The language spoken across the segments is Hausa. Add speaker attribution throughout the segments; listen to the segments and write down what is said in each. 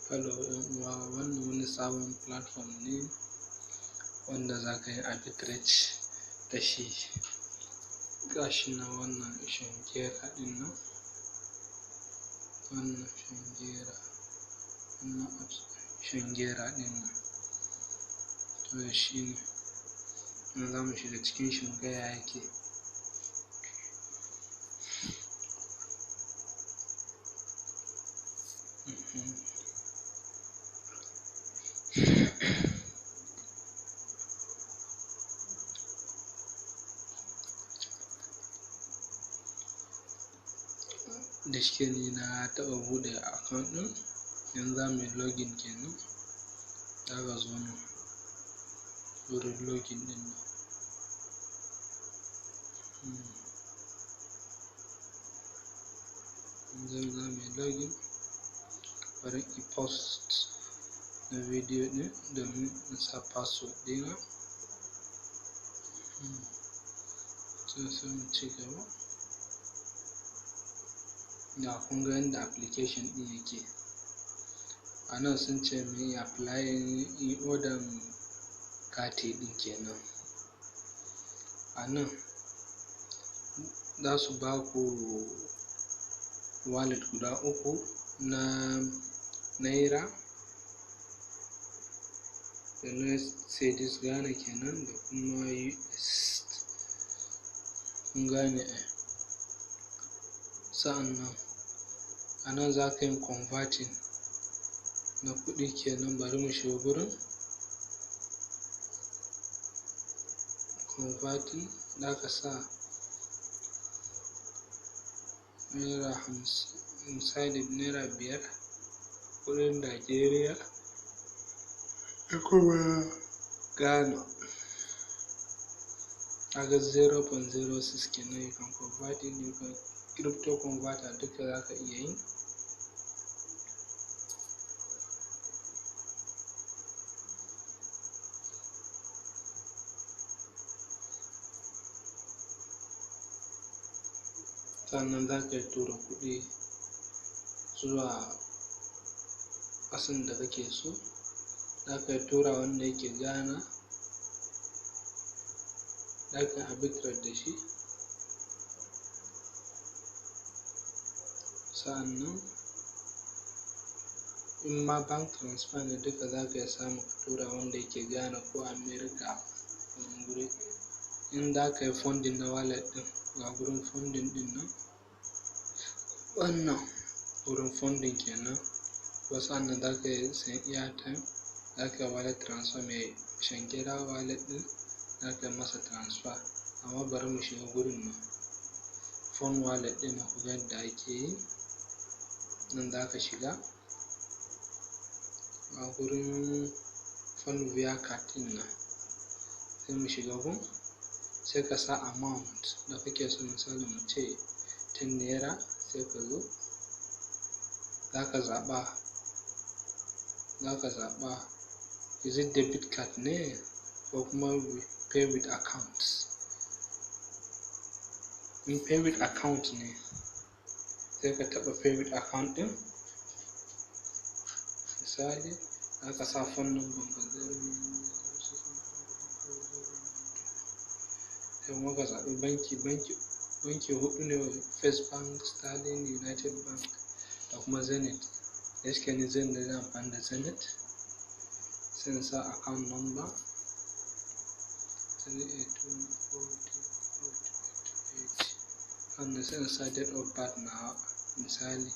Speaker 1: Hello 'yan uwa, wannan wani sabon platform ne wanda za ka yi arbitrage da shi. Ga shi nan, wannan Shangera ɗin nan, wannan Shangera, wannan Shangera ɗin nan. To shi ne, yanzu za mu shiga cikin shi mu ga ya yake. Da shike ni na taɓa buɗe account ɗin, yanzu za mu yi login kenan. Za ka zo nan wurin login ɗin nan. Yanzu za mu yi login. Bari in post na video ɗin domin in sa password ɗina. Sai mu ci gaba. Ga kun ga yadda application ɗin yake. A nan sun ce mu yi applying, yi order kati ɗin kenan. A nan za su ba ku wallet guda uku na naira da na cedis Ghana kenan da kuma US. Kun gane ai. Sa'annan a nan za ka yi converting na kuɗi kenan. Bari mu shiga gurin converting. Za ka sa naira 50, misali naira 5, kuɗin Najeriya da kuma Ghana. Kaga 0.06 kenan. You can convert it, you can crypto converter, duka za ka iya yi. Sannan za ka iya tura kuɗi zuwa ƙasan da kake so. Za ka iya tura wanda yake Ghana, za ka yi arbitrage da shi. Sa'annan in ma bank transfer ne, duka za ka iya samu ka tura wanda yake Ghana ko America ko wani guri. In za ka yi funding na wallet ɗin, ga gurin funding ɗin nan, wannan wurin funding kenan. Kuma sa'annan za ka iya sayan airtime, za ka yi wallet transfer. Mai Shangera wallet ɗin, za ka yi masa transfer. Amma bari mu shiga gurin nan, fund wallet ɗin nan, ku ga yadda ake yi. Nan za ka shiga a gurin fund via card ɗin nan. Sai mu shiga gun, sai ka sa amount da kake so, misali mu ce 10 naira. Sai ka zo za ka zaɓa is it debit card ne ko kuma pay with account. In pay with account ne, sai ka taɓa pay with account ɗin. Misali za ka sa phone number ka, 0906954. Sai kuma ka zaɓi banki. Banki huɗu ne: First Bank, Sterling, United Bank da kuma Zenith. Da shike ni Zenith ne, zan amfani da Zenith. Sai in sa account number 3824048. Sannan sai in sa date of birth nawa, misali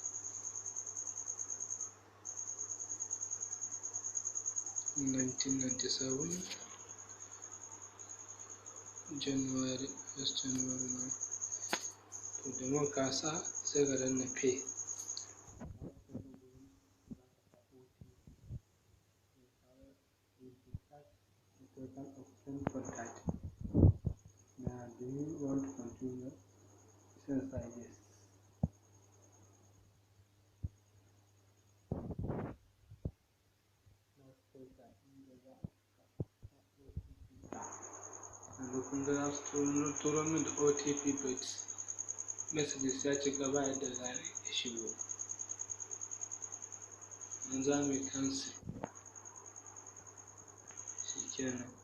Speaker 1: 1997 January, 1st January. To, da mun ka sa, sai ka danna pay. Total of 10.30 now. Do you want to continue? Sai in sa yes. Za su kai ka inda za ka sa OTP ka. Yanzu kun ga za su turo min da OTP, but messages ya cika, ba yadda za a ya shigo. In za mu yi cancel, shikenan.